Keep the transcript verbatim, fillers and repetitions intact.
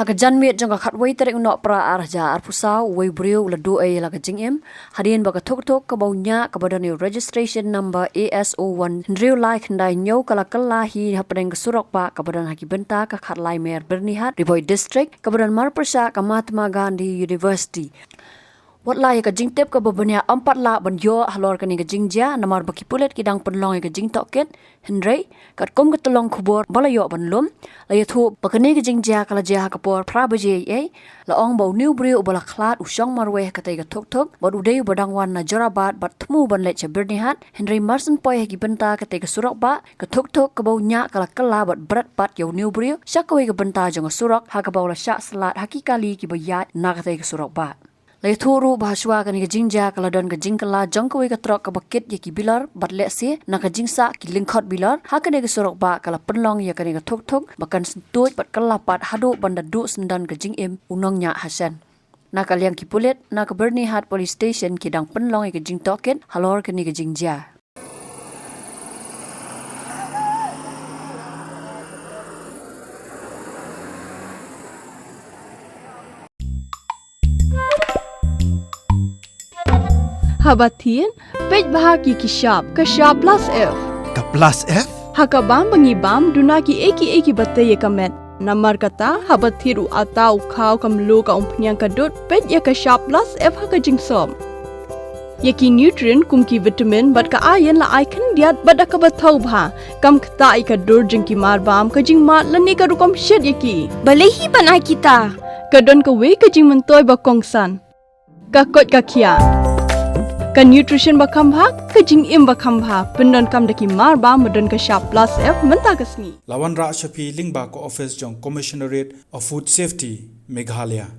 Ka janmiet jong ka khatwei tarik u Nohprah ar hajar arphew saw, uwei u briew u la duh ei ïa la ka jingim hadien ba ka tuk-tuk kaba u ñiah, kaba don ïa u registration number A S O one hynriew lai khyndai hynñiew, ka la kylla hi hapdeng ka surok bah kaba don ha ki bynta ka khatlai mer Byrnihat, Ri Bhoi District, kaba don marpyrshah ka Mahatma Gandhi University. Wat la ïa ka jingtip kaba bniah ym pat lah ban ïoh halor kane ka jingjia, namar ba ki pulit ki dang pynlong ïa ka jingtohkit, hynrei katkum ka tyllong khubor ba la ïoh ban lum, la ïathuh ba kane ka jingjia ka la jia ha ka por phra baje eiei. La ong ba une u briew uba la khlad u shong marwei ha katei ka tuk-tuk, bad u dei uba dang wan na Jorabat bad thmu ban leit sha Byrnihat, hynrei mar syn poi ha ki bynta katei ka surok bah, ka tuk-tuk kaba u ñiah ka la kylla bad bret pat ïa une u briew sha kawei ka bynta jong ka surok, ha kaba u la shah slad ha ki kali kiba ïaid na katei ka surok bah. La ïathuh ruh ba hashuwa kane ka jingjia ka la don ka jingkylla jong kawei ka trok kaba kit ïa ki bilor, bad lehse na ka jingsah ki lyngkhot bilor, ha kane ka surok bah ka la pynlong ïa kane ka tuk-tuk ba kan syntuid bad kylla pat haduh ban da duh syndon ka jingim u nongñiah hashen. Na ka liang ki pulit na ka Byrnihat Police Station ki dang pynlong ïa ka jingtohkit halor kane ka jingjia. Haba thied, peit bha ïa ki shap, ka shap plus F. Ka plus F? Ha ka bam ba ngi bam, duna kiei kiei kiba tei ïa ka met. Namar kata, haba thied u atta, u khaw, ka mluh, ka umphniang, ka dud, peit ïa ka shap plus F ha ka jingsop. Ïa ki nutrient kum ki vitamin bad ka iron la ai khyndiat bad da kaba thaw bha. Kam ktah ïa ka dur jong ki mar bam, ka jingmad lane ka rukom shet ïa ki. Balei hi ban ai kita? Ka don kawei ka jingmyntoi ba kongsan. Ka koit ka khiah. Ka nutrition ba kham bha, ka jingim ba kham bha. Pyndonkam da ki mar bam ba don ka shap plus F mynta ka sngi. La wanrah sha phi lyngba ka office jong Commissionerate of Food Safety, Meghalaya.